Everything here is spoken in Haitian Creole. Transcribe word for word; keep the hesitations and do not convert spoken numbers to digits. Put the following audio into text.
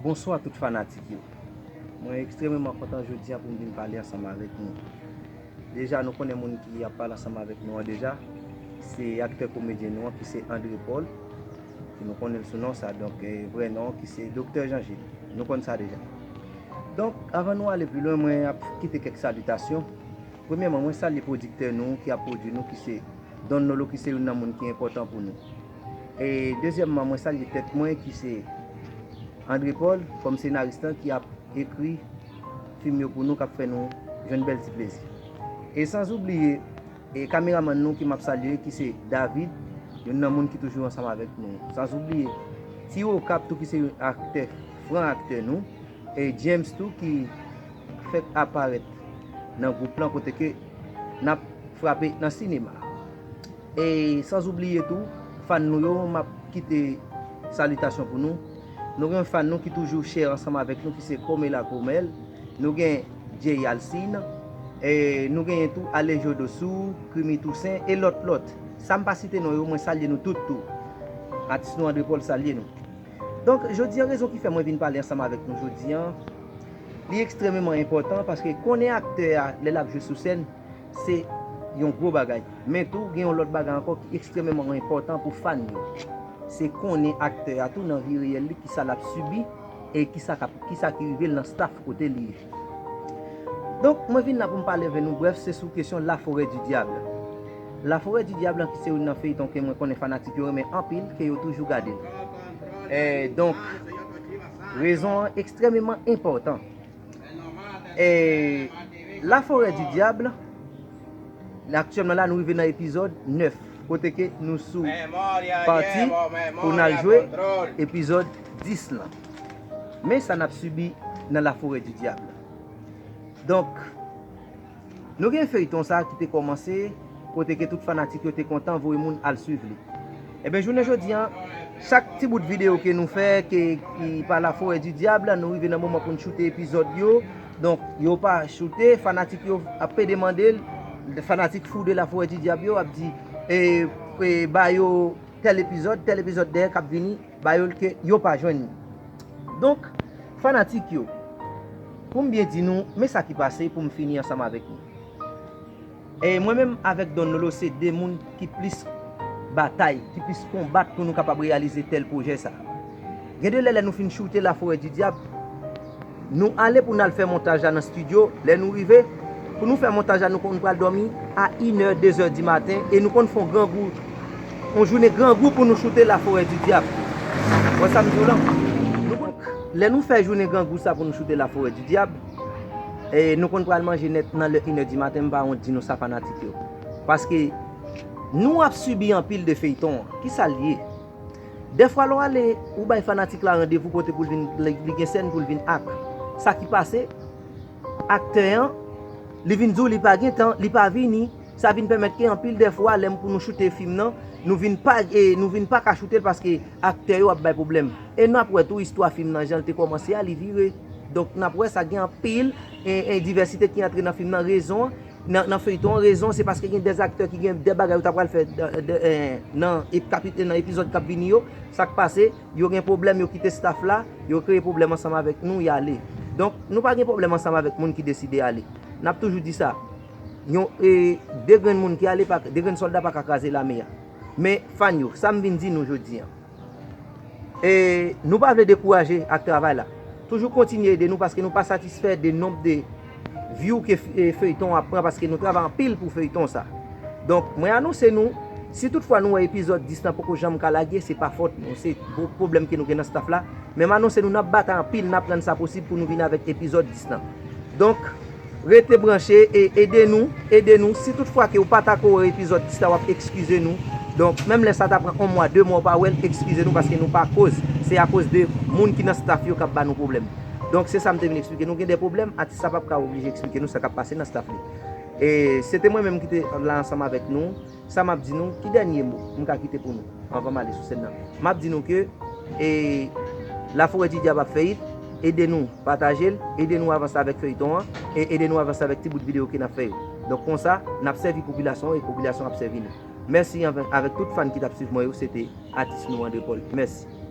Bonswa tout fanatik yo. Mwen ekstrèmeman kontan jodi a pou m vin pale ansanm avèk nou. Deja, nou konnen moun ki ap pale ansanm avèk nou an deja. Se aktè komedyen nou an ki se André Paul, ki nou konnen l sou non sa, donk, eh, vrè non ki se Doktè Jean Gilles. Nou konn sa deja. Donk, avan nou ale pi lwen, mwen ap kite kèk salitasyon. Premyèman, mwen salye pwodiktè nou ki ap pwodui nou, ki se Don Nolo, ki se youn nan moun ki enpòtan pou nou. E dezyèmman, mwen salye tèt mwen, ki se André Paul, kòm senaris lan, ki ap ekri fim yo pou nou, k ap fè nou jwenn bèl ti plezi. E sanzoubliye, e kameramann nou ki m ap salye, ki se David, youn nan moun ki toujou ansanm avèk nou. Sanzoubliye Ti Okap tou, ki se yon aktè, fran aktè nou. E James tou, ki fèk aparèt nan gwoup lan, kote ke n ap frape nan sinema. E sanzoubliye tou, fan nou yo, m ap kite salitasyon pou nou. Nou gen fan nou ki toujou share ansanm avèk nou, ki se Komela Komèl. Nou gen Jay Alcine. E nou genyen tou Alejo Dosou, Krimi Toussaint, e lòt, lòt. Sa m pa site non yo, mwen salye nou tout tou. Atis nou André Paul salye nou. Donk, jodi an, rezon ki fè mwen vin pale ansanm avèk nou jodi an, li ekstrèmeman enpòtan, paske konnen aktè a, lè l ap jwe sou sèn, se yon gwo bagay. Men tou, gen yon lòt bagay ankò ki ekstrèmeman enpòtan pou fan yo. Se konnen aktè a tou nan vi reyèl li, kisa l ap sibi, e kisa k ap, kisa ki rive l nan staff kote li ye. Donk, mwen vin la pou m pale avè nou, brèf, se sou kesyon La Forêt du Diable. La Forêt du Diable, ki se youn nan feyton ke mwen konnen fanatik yo renmen anpil, ke yo toujou gade l. E, donk, rezon an ekstrèmeman enpòtan. E, La Forêt du Diable, aktyèlman la, nou rive nan epizòd nèf, kote ke nou sou pati pou n al jwe epizòd dis lan. Men sa n ap sibi nan La Forêt du Diable. Donk, nou gen feyton sa ki te kòmanse, kote ke tout fanatik yo te kontan voye moun al swiv li. Ebyen, jounen jodi an, chak ti bout videyo ke nou fè, ke, ki pa La Forêt du Diable, nou rive nan moman pou n choute epizòd yo. Donk, yo pa choute, fanatik yo ap pede mande l, fanatik fou de La Forêt du Diable yo ap di, e, e, ba yo tèl epizòd, tèl epizòd dèyè k ap vini, ba yo l ke yo pa jwenn li. Donk, fanatik yo, pou m byen di nou, men sa ki pase pou m fini ansanm avèk nou. E mwen menm avèk Don Lolo se de moun ki plis batay, ki plis konbat pou nou kapab reyalize tèl pwojè sa. Gen de lè, lè nou fin choute La Forêt du Diable, nou ale pou n al fè montaj la nan estidyo. Lè nou rive, pou nou fè montaj la, nou konn pral dòmi a inè, dezè di maten, e nou konn fè yon grangou, yon jounen grangou pou nou choute La Forêt du Diable. Wè sa m di w lan? Nou konn, lè nou fè jounen grangou sa pou nou choute La Forêt du Diable, e nou konn pral manje nèt nan lè inè di maten, m pa wont di nou sa, fanatik yo. Paske nou ap sibi anpil de feyton an. Kisa l ye? Dèfwa lè w ale, ou bay fanatik la randevou kote pou l vin, li, li gen sèn pou l vin ak. Sa ki pase, aktè an, li vin di w li pa gen tan, li pa vini. Sa vin pèmèt ke anpil dèfwa, lè m pou nou choute fim nan, nou vin pa, e, nou vin pa ka choute l paske aktè yo ap bay pwoblèm. E n ap wè tou istwa fim nan jan l te kòmanse a, li vire. Donk, n ap wè sa gen anpil, e, e, divèsite ki antre nan fim nan. Rezon, nan, nan feyton an, rezon se paske gen dèz aktè ki gen dè bagay yo ta pral fè, dè, dè, e, nan ep-, kapit-, nan epizòd k ap vini yo. Sa k pase, yo gen pwoblèm, yo kite staff la, yo kreye pwoblèm ansanm avèk nou, y ale. Donk, nou pa gen pwoblèm ansanm avèk moun ki deside ale. N ap toujou di sa. Yon, e, de grenn moun ki ale, pa, de grenn sòlda pa ka kraze lame a. Men, fan yo, sa m vin di nou jodi an. E, nou pa vle dekouraje ak travay la. Toujou kontinye ede nou paske nou pa satisfè de nonb de view ke f-, e, feyton an ap pran, paske nou travay anpil pou feyton sa. Donk, mwen anonse nou, si toutfwa nou wè epizòd dis lan poko janm ka lage, se pa fòt nou, se pwo-, pwoblèm ke nou gen nan staff la. Men m anonse nou, n ap batay anpil, n ap rann sa posib pou nou vin avèk epizòd dis lan. Donk, rete branche e ede nou, ede nou. Si toutfwa ke w pa ta ko wè epizòd dis la, w ap ekskize nou. Donk, menm lè sa ta pran yon mwa, de mwa w pa wè l, ekskize nou paske nou pa koz. Se akoz de moun ki nan staff yo k ap ba nou pwoblèm. Donk, se sa m te vin eksplike nou. Gen de pwoblèm, atis la p ap ka oblije eksplike nou sa k ap pase nan staff li. E se te mwen menm ki te la ansanm avèk nou. Sa m ap di nou, ki dènye mo m ka kite pou nou anvan m ale sou sèn nan? M ap di nou ke, e, La Forêt du Diable ap fèyit, ede nou pataje l, ede nou avanse avèk feyton an, e ede nou avanse avèk ti bout videyo ke n ap fè yo. Donk konsa, n ap sèvi popilasyon an e popilasyon an ap sèvi nou. Mèsi anvè, avèk tout fan ki t ap swiv mwen yo, se te atis nou André Paul. Mèsi.